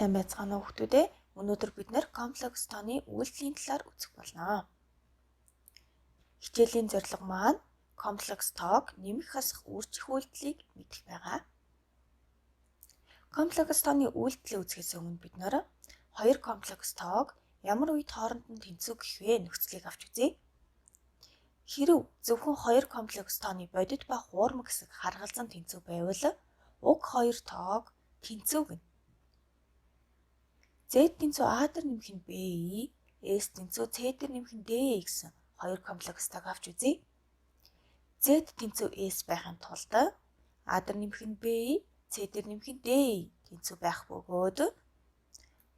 Сайн байцгаана уу хүмүүдээ. Өнөөдөр бид нэр комплекс тооны үйлдэлийн талаар үзэх болно. Хичээлийн зорилго маань комплекс тоог нэмэх хасах үржих үйлдэлийг мэдэх байгаа. Комплекс тооны үйлдэлийг үзэхээс өмнө бид нэр хоёр комплекс тоог ямар үед хооронд нь тэнцүү гэх вэ нөхцөлийг авч үзье. Хэрв зөвхөн хоёр комплекс тооны бодит ба хуурмаг хэсэг харгалзан тэнцүү байвал уг хоёр тоог тэнцүү гэнэ. Z тэнцүү A дээр нэмэх нь B, S тэнцүү C дээр нэмэх нь D гэсэн хоёр комплекс тоог авч үзье. Z тэнцүү S байхын тулд A дээр нэмэх нь B, C дээр нэмэх нь D тэнцүү байх бөгөөд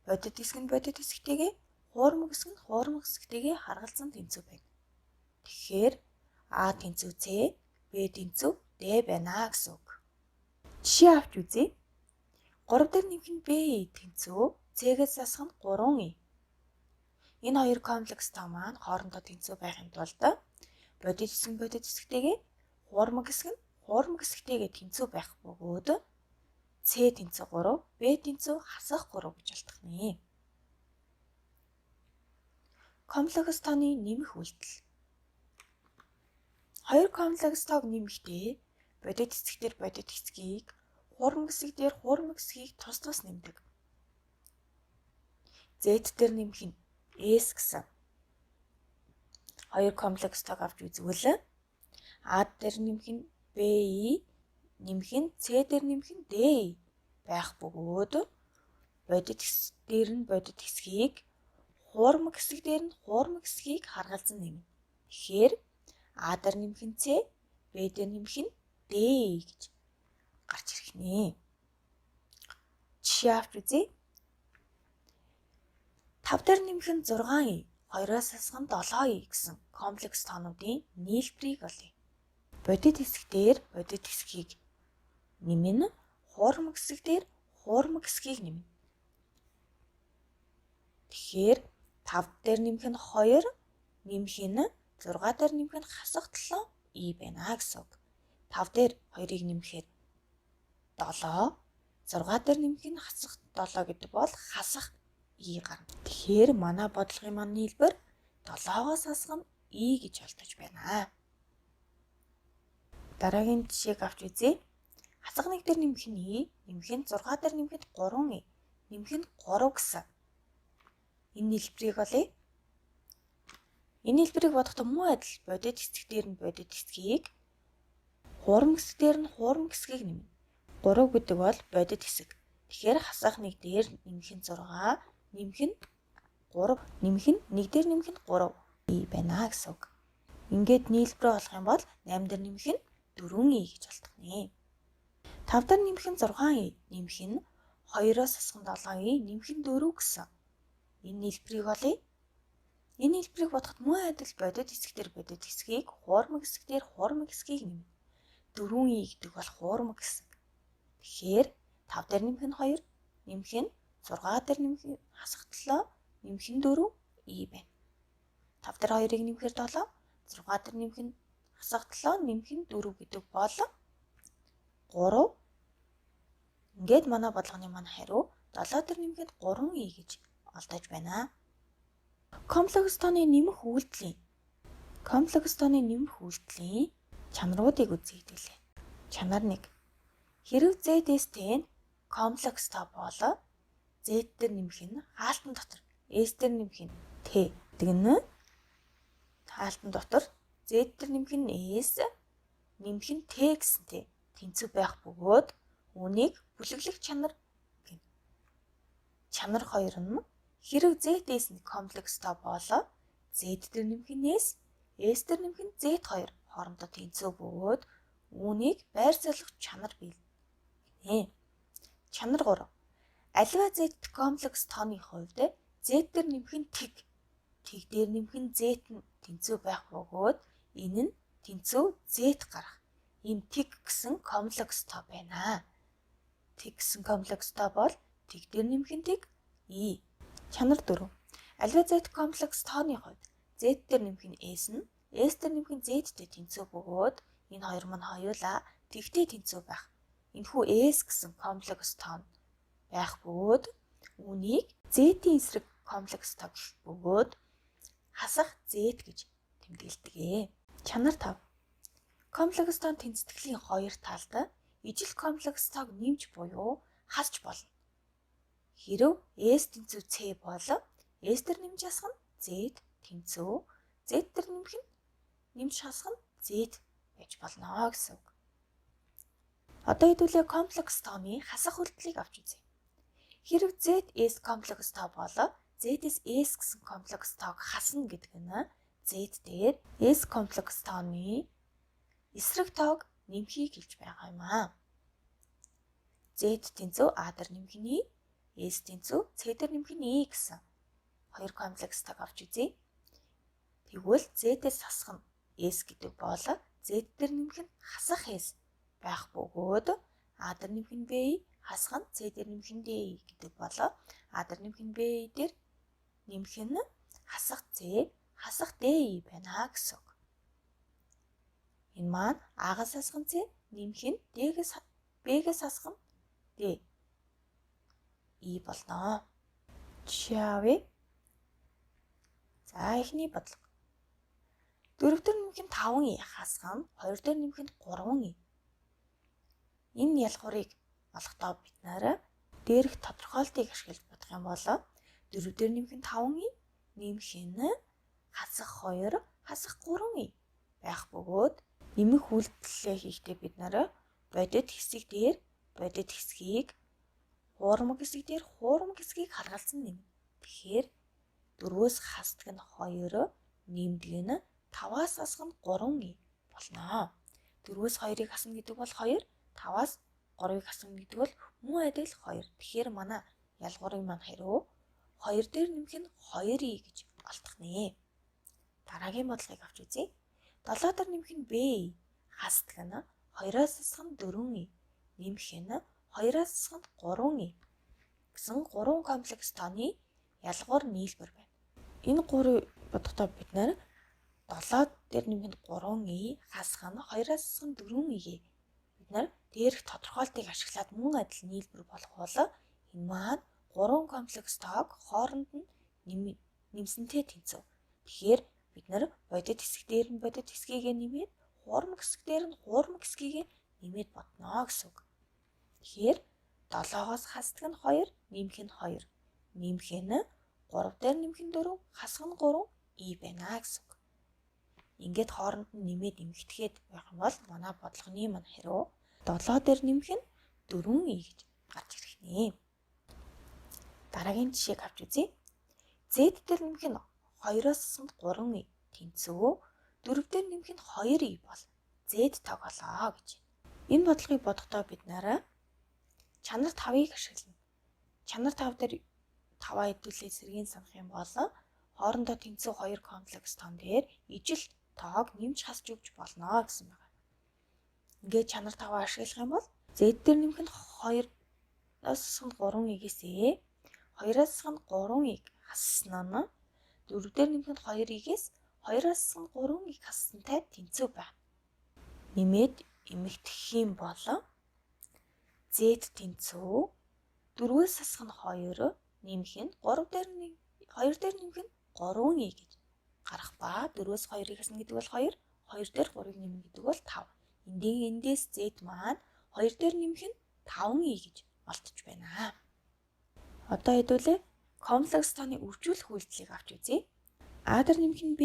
бодит хэсэг нь бодит хэсэгтэйгээ, хуурмаг хэсэг нь хуурмаг хэсэгтэйгээ харгалзан тэнцүү байна. Тэгэхээр A тэнцүү C, B тэнцүү D байна гэсэн үг. Жишээ авч үзье. 3 дээр нэмэх нь B тэнцүү C-гээс засах нь 3E. Энэ хоёр комплекс тоо маань хоорондоо тэнцүү байхын тулд бодит хэсэг нь бодит хэсэгтэйгээ, хуурмаг хэсэг нь хуурмаг хэсэгтэйгээ тэнцүү байх бөгөөд C тэнцүү 3, B тэнцүү хасах 3 гэж олдох нэ. Комплекс тооны нэмэх үйлдэл. Хоёр комплекс тоог нэмэхдээ бодит хэсэг дээр бодит хэсгийг, хуурмаг хэсэг дээр хуурмаг хэсгийг тус тус нэмдэг. Z дээр нэмэх нь S гэсэн хоёр комплекс тоог авч үзвэл A дээр нэмэх нь B, нэмэх нь C дээр нэмэх нь D байх бөгөөд бодит хэсэг дээр нь бодит хэсгийг, хуурмаг хэсэг дээр нь хуурмаг хэсгийг харгалзан нэмнэ. Тэгэхээр A дээр нэмэх нь C, B дээр нэмэх нь D гэж гарч ирэх нэ. Жишээ авч үзье. 5 дээр нэмэх нь 6E, 2-оос хасах нь 7E гэсэн комплекс тоонуудын нийлбэрийг олъё. Бодит хэсэг дээр бодит хэсгийг нэмнэ, хуурмаг хэсэг дээр хуурмаг хэсгийг нэмнэ. Тэгэхээр 5 дээр нэмэх нь 2, нэмэх нь 6 дээр нэмэх нь хасах 7 E байна гэсэн үг. 5 дээр 2-ыг нэмэхээр 7, 6 дээр нэмэх нь хасах 7 гэдэг бол хасах E гарна. Тэгэхээр манай бодлогын маань нийлбэр 7-оос хасах нь E гэж олдож байна. Дараагийн жишээг авч үзье. Хасах 1 дээр нэмэх нь E, нэмэх нь 6 дээр нэмэх нь 3 E, нэмэх нь 3 гэсэн. Энэ нийлбэрийг олъё. Энэ нийлбэрийг бодохдоо мөн адил бодит хэсэг дээр нь бодит хэсгийг, хуурмаг хэсэг дээр нь хуурмаг хэсгийг нэмнэ. 3 гэдэг бол бодит хэсэг. Тэгэхээр хасах 1 дээр нэмэх нь 6, нэмэх нь 3, нэмэх нь 1 дээр нэмэх нь 3 E байна гэсэн үг. Ингээд нийлбэрээ олох юм бол 8 дээр нэмэх нь 4 E гэж олдох нэ. 5 дээр нэмэх нь 6 E, нэмэх нь 2-оос хасах нь 7 E, нэмэх нь 4 гэсэн. Энэ нийлбэрийг олъё. Энэ нийлбэрийг бодоход мөн адил бодит хэсэг дээр бодит хэсгийг, хуурмаг хэсэг дээр хуурмаг хэсгийг нэмнэ. 4 E гэдэг бол хуурмаг хэсэг. Тэгэхээр 5 дээр нэмэх нь 2, нэмэх нь 6 дээр нэмэх нь хасах 7, нэмэх нь 4 E байна. 5 дээр 2-ыг нэмэхээр 7, 6 дээр нэмэх нь хасах 7, нэмэх нь 4 гэдэг бол 3. Ингээд манай бодлогын маань хариу 7 дээр нэмэх нь 3 E гэж олдож байна. Комплекс тооны нэмэх үйлдэлийн чанаруудыг үзье хэдүүлээ. Чанар 1. Хэрв ZS T нь комплекс тоо бол Z дээр нэмэх нь хаалтан дотор S дээр нэмэх нь T гэдэг нь хаалтан дотор Z дээр нэмэх нь S нэмэх нь T гэсэнтэй тэнцүү байх бөгөөд үүнийг бүлэглэх чанар гэнэ. Чанар 2 нь хэрв ZS нь комплекс тоо бол Z дээр нэмэх нь S, S дээр нэмэх нь Z2 хоорондоо тэнцүү бөгөөд үүнийг байр солих чанар бий гэнэ. Чанар 3. Аливаа Z комплекс тооны хувьд Z дээр нэмэх нь тэг, тэг дээр нэмэх нь Z нь тэнцүү байх бөгөөд энэ нь тэнцүү Z гарах. Ийм тэг гэсэн комплекс тоо байна. Тэг гэсэн комплекс тоо бол тэг дээр нэмэх нь тэг E. Чанар 4. Аливаа Z комплекс тооны хувьд Z дээр нэмэх нь S нь S дээр нэмэх нь Z-тэй тэнцүү бөгөөд энэ хоёр маань хоёулаа тэгтэй тэнцүү байх. Энэхүү S гэсэн комплекс тоо байх бөгөөд Үүнийг Z-ийн эсрэг комплекс тоо гэх бөгөөд хасах Z гэж тэмдэглэдэг. Чанар 5. Комплекс тоон тэнцтэтгэлийн хоёр талд ижил комплекс тоог нэмж буюу хасч болно. Хэрэв S тэнцүү C бол S дээр нэмж хасах нь Z тэнцүү, Z дээр нэмэх нь нэмж хасах нь Z байж болно гэсэн үг. Одоо хэдүүлээ комплекс тооны хасах үйлдэлийг авч үзье. Хэрэв ZS комплекс тоо бол ZS S гэсэн комплекс тоог хасна гэдэг нь Z дээр S комплекс тооны эсрэг тоог нэмэхийг хэлж байгаа юм аа. Z тэнцүү A дээр нэмэх нь E, S тэнцүү C дээр нэмэх нь E гэсэн хоёр комплекс тоог авч үзье. Тэгвэл Z-ээс хасах нь S гэдэг бол Z дээр нэмэх нь хасах S байх бөгөөд А дээр нэмэх нь B, хасах нь C дээр нэмэх нь D гэдэг бол А дээр нэмэх нь B дээр нэмэх нь хасах C, хасах D байна гэсэн үг. Энэ маань А-гаас хасах нь C, нэмэх нь D-гээс B-гээс хасах нь D E болно. Жишээ авъя. За, эхний бодлого. 4 дээр нэмэх нь 5 E, хасах нь 2 дээр нэмэх нь 3 E. Энэ ялгуурыг олохдоо бид нар дээрх тодорхойлтыг ашиглаж бодох юм бол 4 дээр нэмэх нь 5 E, нэмэх нь хасах 2, хасах 3 E байх бөгөөд нэмэх үйлдэлээ хийхдээ бид нар бодит хэсэг дээр бодит хэсгийг, хуурмаг хэсэг дээр хуурмаг хэсгийг харгалзан нэмнэ. Тэгэхээр 4-өөс хасдаг нь 2, нэмдэг нь 5-аас хасах нь 3 E болно. 4-өөс 2-ыг хасна гэдэг бол 2, 5-аас 3-ыг хасна гэдэг бол мөн адил 2. Тэгэхээр манай ялгуурын маань хариу 2 дээр нэмэх нь 2 E гэж олдох нэ. Дараагийн бодлогыг авч үзье. 7 дээр нэмэх нь B, хасдаг нь 2-оос хасах нь 4 E, нэмэх нь 2-оос хасах нь 3 E гэсэн 3 комплекс тооны ялгуур нийлбэр байна. Энэ гурыг бодохдоо бид нар 7 дээр нэмэх нь 3 E, хасах нь 2-оос хасах нь 4 E-гээ бид нар дээрх тодорхойлтыг ашиглаад мөн адил нийлбэр болгоул энэ маань 3 комплекс тоог хооронд нь нэмсэнтэй тэнцв. Тэгэхээр бид нар бодит хэсэг дээр нь бодит хэсгийг нэмээд, хуурмаг хэсэг дээр нь хуурмаг хэсгийг нэмээд бодно гэсэн үг. Тэгэхээр 7-оос хасдаг нь 2, нэмэх нь 2. Нэмэх нь 3 дээр нэмэх нь 4, хасах нь 3 E байна гэсэн үг. Ингээд хооронд нь нэмээд нэмэгдэхэд байх юм бол манай бодлогоны маань хариу 7 дээр нэмэх нь 4 E гэж гарч ирэх нэ. Дараагийн жишээг авч үзье. Z дээр нэмэх нь 2-оос хасах нь 3 E тэнцүү 4 дээр нэмэх нь 2 E бол Z тоог олоо гэж. Энэ бодлогыг бодохдоо бид нараа чанар 5-ыг ашиглана. Чанар 5 дээр 5-аа хэдүүлээ сэргийн санах юм бол хоорондоо тэнцүү хоёр комплекс тоон дээр ижил тоог нэмж хасж өгч болно гэсэн байна. Ингээд чанар 5-аа ашиглах юм бол Z дээр нэмэх нь 2-оос хасах нь 3 E-гээс 2-оос хасах нь 3 E хассан нь 4 дээр нэмэх нь 2 E-гээс 2-оос хасах нь 3 E хассантай тэнцүү байна. Нэмээд эмэгдэх юм бол Z тэнцүү 4-өөс хасах нь 2, нэмэх нь 3 дээр 1, 2 дээр нэмэх нь 3 E гэж гарах ба 4-өөс 2-ыг хасна гэдэг бол 2, 2 дээр 3-ыг нэмнэ гэдэг бол 5. Эндээс Z маань 2 дээр нэмэх нь 5 E гэж олдож байна. Одоо хэдүүлээ комплекс тооны үржүүлэх үйлдэлийг авч үзье. А дээр нэмэх нь B,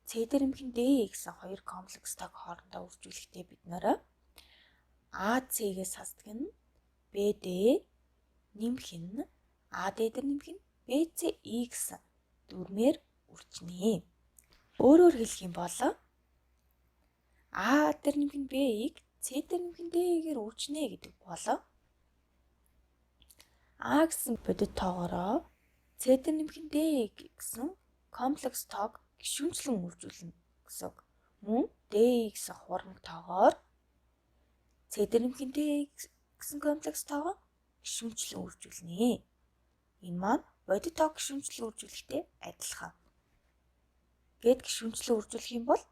C дээр нэмэх нь D гэсэн хоёр комплекс тоог хоорондоо үржүүлэхдээ бид нар А C-гээс хасдаг нь BD, нэмэх нь AD дээр нэмэх нь BCE гэсэн дүрмээр үржинэ. Өөрөөр хэлэх юм бол А дээр нэмэх нь B-ийг C дээр нэмэх нь D-гээр үржинэ гэдэг бол А гэсэн бодит тоогоороо C дээр нэмэх нь D гэсэн комплекс тоог гишүүнчлэн үржүүлнэ гэсэн үг. Мөн D гэсэн хуурмаг тоогоор C дээр нэмэх нь D гэсэн комплекс тоогоо гишүүнчлэн үржүүлнэ. Энэ маань бодит тоог гишүүнчлэн үржүүлэхтэй адилхан. Гээд гишүүнчлэн үржүүлэх юм бол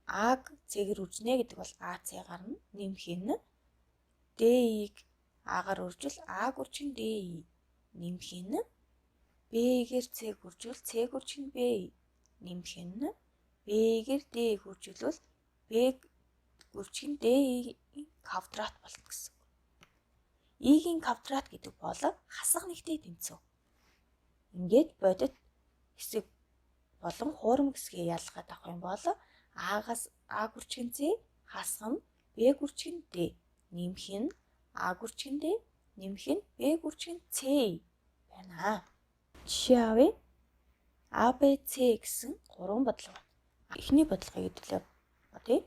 А-г C-гээр үржинэ гэдэг бол AC гарна. Нэмэх нь D-ийг А-гаар үржил А гүрчин Д нэмэх нь Б-гээр С гүржүүл С гүрчин Б нэмэх нь Б-гээр Д гүржүүлвэл Б гүрчин Д-ийн квадрат болно гэсэн. И-ийн квадрат гэдэг бол хасах нэгтэй тэнцүү. Ингээд бодит хэсэг болон хуурам хэсгээ ялгаад авах юм бол А-гаас А гүрчин С хасах нь Б гүрчин Д нэмэх нь А гүрчин Д нэмэх нь Б гүрчин С байна. Жишээ авъя. А, Б, С гэсэн гурван бодлого байна. Эхний бодлогыг хэдүүлээ бодъё.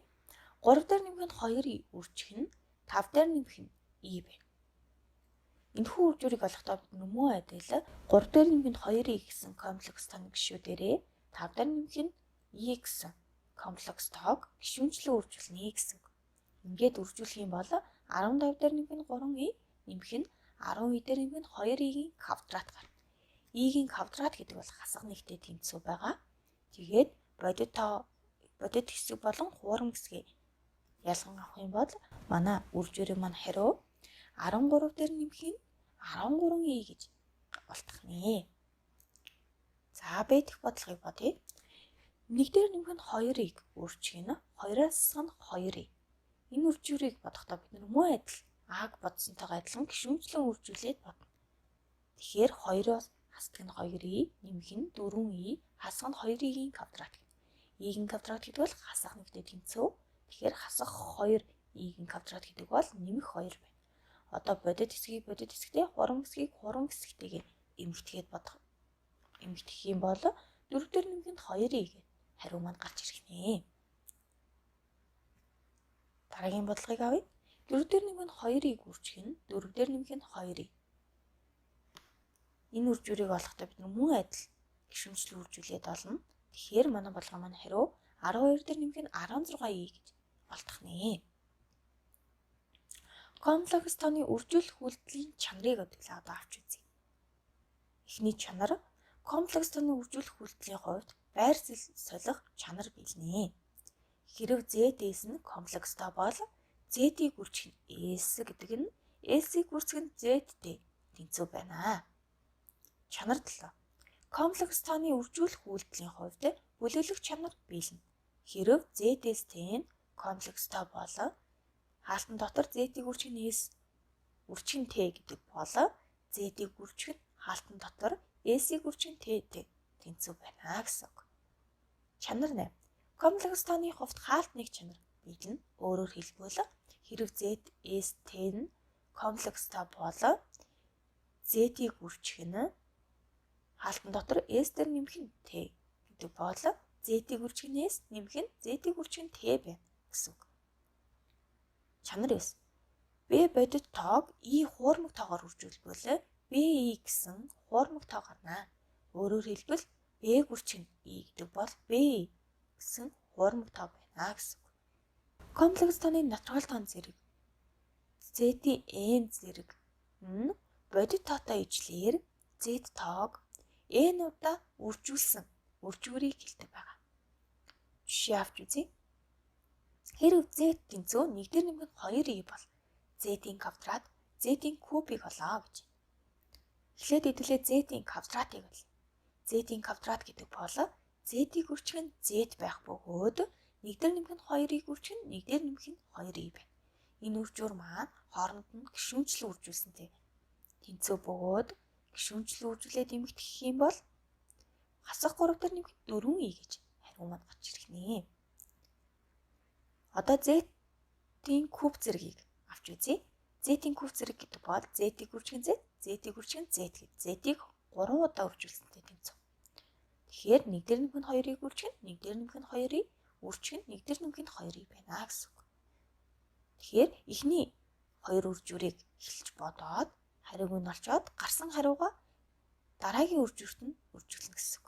3 дээр нэмэх нь 2 үржих нь 5 дээр нэмэх нь и байна. Энэхүү үржүүрийг олохдоо бид мөн адил 3 дээр нэмэх нь 2 и гэсэн комплекс тооны гишүүдэрээ 5 дээр нэмэх нь и гэсэн комплекс тоог гишүүнчлэн үржүүлнэ гэсэн. Ингээд үржүүлэх юм бол 15 дээр нэмэх нь 3 и нэмэх нь 10 и дээр нэмэх нь 2 и-ийн квадрат гарна. И-ийн квадрат гэдэг бол хасах нэгтэй тэнцүү байгаа. Тэгээд бодит тоо бодит хэсэг болон хуурам хэсгээ ялган авах юм бол манай үржүүрийн маань хариу 13 дээр нэмэх нь 13 и гэж болтох нэ. За Б дэх бодлогыг бодъё. 1 дээр нэмэх нь 2-ыг үржих нь 2-аас хасах нь 2 и. Энэ үржүүрийг бодохдоо бид нар мөн адил А-г бодсонтойгоо адилхан гишүүнчлэн үржүүлээд бодно. Тэгэхээр 2-оос хасдаг нь 2 и, нэмэх нь 4 и, хасах нь 2-ийн квадрат гэнэ. И-ийн квадрат гэдэг бол хасах нэгтэй тэнцүү. Тэгэхээр хасах 2 и-ийн квадрат гэдэг бол нэмэх 2 байна. Одоо бодит хэсгийг бодит хэсэгтээ, хурам хэсгийг хурам хэсэгтэйгээ эмгэтгээд бодох. Эмгэтгэх юм бол 4 дээр нэмэх нь 2 и гэх хариу маань гарч ирэх нэ. Дараагийн бодлогыг авъя. 4 дээр нэмэх нь 2-ыг үржих нь 4 дээр нэмэх нь 2 и. Энэ үржүүрийг олохдоо бид мөн адил гишүүнчлэн үржүүлээд олно. Тэгэхээр манай бодлого маань хариу 12 дээр нэмэх нь 16 и гэж олдох нэ. Комплекс тооны үржүүлэх үйлдэлийн чанарыг одоо авч үзье. Эхний чанар комплекс тооны үржүүлэх үйлдэлийн хувьд байр солих чанар биелнэ. Хэрв ZS нь комплекс тоо бол Z-ийг үржих нь S гэдэг нь S-ийг үржих нь Z-тэй тэнцүү байна. Чанар 7. Комплекс тооны үржүүлэх үйлдэлийн хувьд бүлэглэх чанар биелнэ. Хэрв ZS-T нь комплекс тоо бол хаалтан дотор Z-ийг үржих нь S үржих нь T гэдэг бол Z-ийг үржих нь хаалтан дотор S-ийг үржих нь T-тэй тэнцүү байна гэсэн үг. Чанар 8. Комплекс тооны хувьд хаалт нэг чанар биелнэ. Өөрөөр хэлбэл хэрв Z, S, T нь комплекс тоо бол Z-ийг үржих нь хаалтан дотор S дээр нэмэх нь T гэдэг бол Z-ийг үржих нь S нэмэх нь Z-ийг үржих нь T байна гэсэн үг. Чанар 9. B бодит тоог И хуурмаг тоогоор үржүүлбэл BI гэсэн хуурмаг тоо гарна. Өөрөөр хэлбэл B гүрчих нь И гэдэг бол BI гэсэн хуурмаг тоо байна гэсэн үг. Комплекс тооны натурал тоон зэрэг Z-ийн n зэрэг нь бодит тоотой ижлээр Z тоог n удаа үржүүлсэн үржүүрийг хэлдэг байгаа. Жишээ авч үзье. Хэрв Z тэнцүү 1 дээр нэмэх нь 2 и бол Z-ийн квадрат Z-ийн кубыг олоо гэж. Эхлээд хэдүүлээ Z-ийн квадратыг олно. Z-ийн квадрат гэдэг бол Z-ийг үржих нь Z байх бөгөөд 1 дээр нэмэх нь 2-ыг үржих нь 1 дээр нэмэх нь 2 и байна. Энэ үржүүр маань хооронд нь гишүүнчлэн үржүүлсэнтэй тэнцүү бөгөөд гишүүнчлэн үржүүлээд эмэгдэх юм бол хасах 3 дээр нэмэх 4 и гэж хариу маань гарч ирэх нэ. Одоо Z-ийн куб зэргийг авч үзье. Z-ийн куб зэрэг гэдэг бол Z-ийг үржих нь Z, Z-ийг үржих нь Z гэж. Z-ийг 3 удаа үржүүлсэнтэй тэнцүү. Тэгэхээр 1 дээр нэмэх нь 2-ыг үржих нь 1 дээр нэмэх нь 2-ыг үржих нь 1 дээр нэмэх нь 2-ыг байна гэсэн үг. Тэгэхээр эхний хоёр үржүүрийг эхэлж бодоод хариуг нь олцоод гарсан хариугаа дараагийн үржүүрт нь үржүүлнэ гэсэн үг.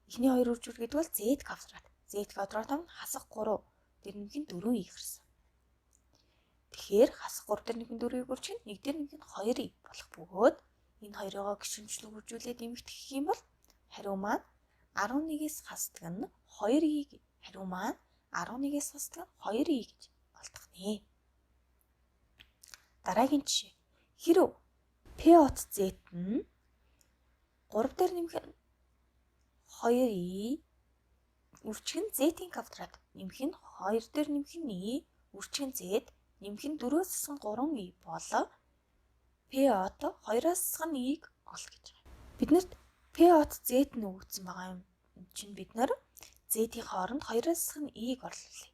Эхний хоёр үржүүр гэдэг бол Z квадрат. Z квадрат нь хасах 3 дээр нэмэх нь 4 и гарсан. Тэгэхээр хасах 3 дээр нэмэх нь 4-ийг үржих нь 1 дээр нэмэх нь 2 и болох бөгөөд энэ хоёроо гишүүнчлэн үржүүлээд эмэгдэх юм бол хариу маань 11-ээс хасдаг нь 2 и хариу маань 11-ээс хасдаг нь 2 и гэж олдох нэ. Дараагийн жишээ. Хэрв P от Z нь 3 дээр нэмэх нь 2i үржих нь Z-ийн квадрат нэмэх нь 2 дээр нэмэх нь i үржих нь Z нэмэх нь 4-өөс хасах нь 3i болоо P от 2-оос хасах нь i-г ол гэж байгаа. Биднэрт P от Z нь өгөгдсөн байгаа юм чинь бид нар Z-ийн хооронд 2-оос хасах нь i-г орлуулъя.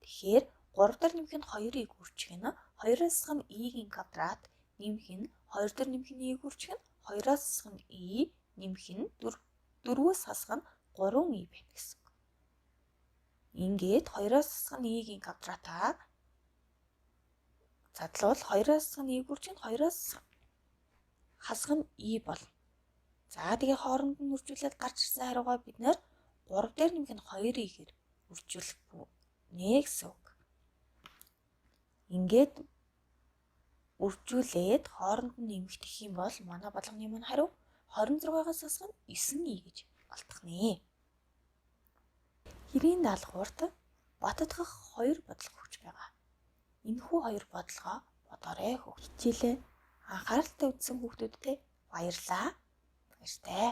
Тэгэхээр 3 дээр нэмэх нь 2-ыг үржих нь 2-оос хасах нь i-гийн квадрат нэмэх нь 2 дээр нэмэх нь i-г үржих нь 2-оос хасах нь i нэмэх нь 4-өөс хасах нь 3i байна гэсэн үг. Ингээд 2-оос хасах нь i-гийн квадратаа задлуул 2-оос хасах нь i-г үржих нь 2-оос хасах нь i болно. За тэгээ хооронд нь үржүүлээд гарч ирсэн хариугаа бид нэр 3 дээр нэмэх нь 2-ийг үржүүлэх нэ гэсэн үг. Ингээд үржүүлээд хооронд нь нэмэгдэх юм бол манай болгоны маань хариу 26-аас хасах нь 9i гэж олдох нэ. Хэрийн даалгаварт бататгах хоёр бодлого өгч байгаа. Энэхүү хоёр бодлогоо бодоорой хөө. Хичээлээ анхааралтай үзсэн хүүхдүүдтэй баярлалаа. Баяртай.